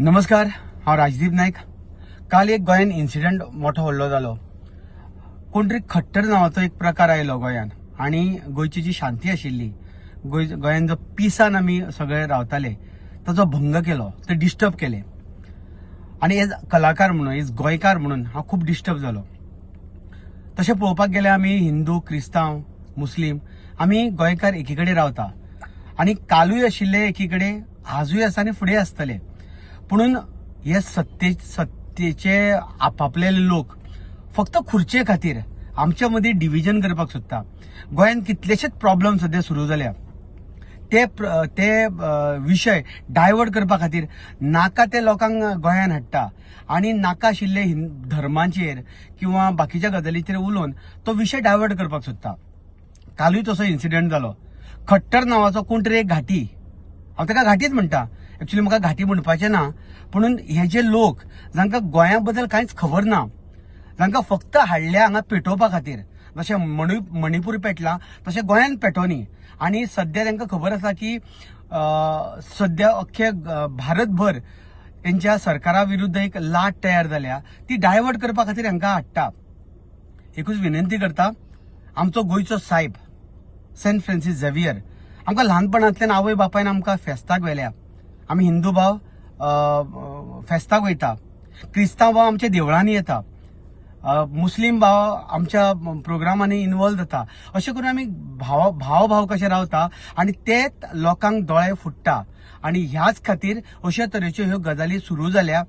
नमस्कार, हांव राजदीप नायक. काल एक गोंयान इन्सिडंट मोठो व्हडलो जालो. कोण तरी खट्टर नांवाचो एक प्रकार आयलो गोंयान आनी गोंयची जी शांती आशिल्ली, गोंयान जो पिसान आमी सगळे रावताले ताचो भंग केलो, ते डिस्टर्ब केले. आनी एज कलाकार म्हणून, एज गोंयकार म्हणून हांव खूब डिस्टर्ब जालो. तशें पळोवपाक गेल्यार आमी हिंदू, क्रिस्तांव, मुस्लीम आमी गोंयकार एकी कडेन रावता आनी कालूय आशिल्ले एकी कडेन, आजूय आसा आनी फुडें आसतले. पुणून हे सत्तेचे आपापले लोक फक्त खुर्चे खातीर आमच्या मदीं डिविजन करपाक सोदता. गोंयांत कितलेशेच प्रॉब्लम सद्या सुरू जाल्या, ते विशय डायवर्ट करपा खातीर नाका ते लोकांक गोंयांत हाडटा आनी नाका आशिल्ले धर्माचेर किंवा बाकीच्या गजालीचेर उलोवन तो विशय डायवर्ट करपाक सोदता. कालूय तसो इन्सिडंट जालो. खट्टर नांवाचो कोण तरी एक घाटी, हांव ताका घाटीच म्हणटा, एक्चुली म्हाका घाटी म्हणपाचें ना, पुणून हे जे लोक जांकां गोंया बद्दल कांयच खबर ना, जांकां फक्त हाडल्या हांगा पेटोवपा खातीर, जशें मणिपूर पेटलां तशें गोंयांत पेटोवनी. आनी सद्या तांकां खबर आसा की सद्या अख्खे भारतभर तेंच्या सरकारा विरुद्ध एक लाट तयार जाल्या, ती डायवर्ट करपा खातीर हांकां हाडटा. एकूच विनंती करता, आमचो गोंयचो सायब सेंट फ्रांसीस झेवियर आमकां ल्हानपणांतल्यान आवय बापायन आमकां फेस्ताक व्हेल्या. आमी हिंदू भाव फेस्ताक वयता, क्रिस्तांव भाव आमच्या देवळांनी येता, मुस्लीम भाव आमच्या प्रोग्रामांनी इन्वॉल्व जाता. अशें करून आमी भाव भाव भाव कशे रावता आनी ते लोकांक दोळे फुट्टा आनी ह्याच खातीर अश्या तरेच्यो ह्यो गजाली सुरू जाल्या.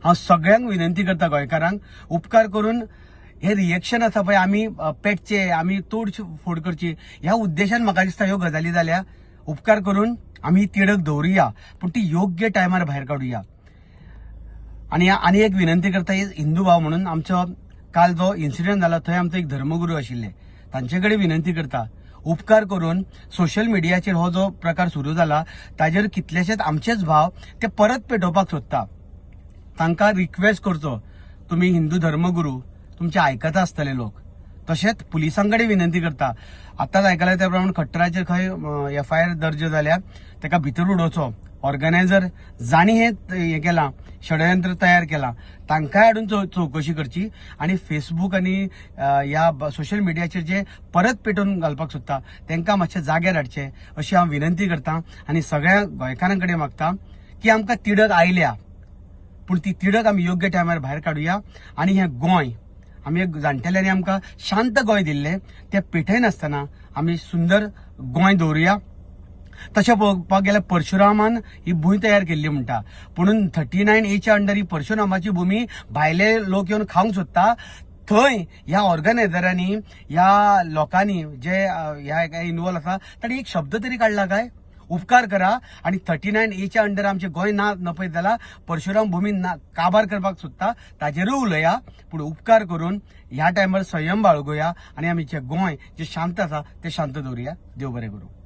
हांव सगळ्यांक विनंती करता गोंयकारांक, उपकार करून हे रिएक्शन आसा पळय, आमी पेटचे, आमी तोड फोड करची ह्या उद्देशान म्हाका दिसता ह्यो गजाली जाल्या. उपकार करून आमी ही तिडक दवरुया, पूण ती योग्य टायमार भायर काडुया. आनी आनी एक विनंती करता हिंदू भाव म्हणून, आमचो काल जो इन्सिडंट जाला थंय आमचो एक धर्मगुरू आशिल्ले, तांचे कडेन विनंती करता, उपकार करून सोशल मिडियाचेर हो जो प्रकार सुरू जाला ताजेर कितलेशेच आमचेच भाव ते परत पेटोवपाक सोदता. तांकां रिक्वेस्ट करचो, तुमी हिंदू धर्मगुरू, तुमचे आयकता आसतले लोक. तशेंच पुलिसां कडेन विनंती करता, आतांच आयकल्या त्या प्रमाण खट्टराचेर खंय एफआयआर दर्ज जाल्या, ताका भितर उडोवचो. ऑर्गनायझर जांणी हें केलां, षडयंत्र तयार केलां, तांकांय हाडून चवकशी करची आनी फेसबूक आनी ह्या सोशल मिडियाचेर जे परत पेटोवन घालपाक सोदता तांकां मातशें जाग्यार हाडचें अशी हांव विनंती करता. आनी सगळ्या गोंयकारां कडेन मागता की आमकां तिडक आयल्या, पूण ती तिडक आमी योग्य टायमार भायर काडुया आनी हें गोंय आमी एक जाणटेल्यांनी आमकां शांत गोंय दिल्लें तें पेटयनासतना आमी सुंदर गोंय दवरुया. तशें पळोवपाक गेल्यार परशुरामान ही भूंय तयार केल्ली म्हणटा, पुणून 39 एच्या अंडर ही परशुरामाची भूमी भायले लोक येवन खावंक सोदता. थंय ह्या ऑर्गनायझरांनी, ह्या लोकांनी जे ह्या इन्वॉल्व आसा तांणी एक शब्द तरी काडला काय? उपकार करा आनी 39 एच्या अंडर आमचें गोंय ना नपयत जाला, परशुराम भूमी ना काबार करपाक सोदता ताजेरूय उलया, पूण उपकार करून ह्या टायमार संयम बाळगुया आनी आमचें गोंय जें शांत आसा तें शांत दवरुया. देव बरें करूं.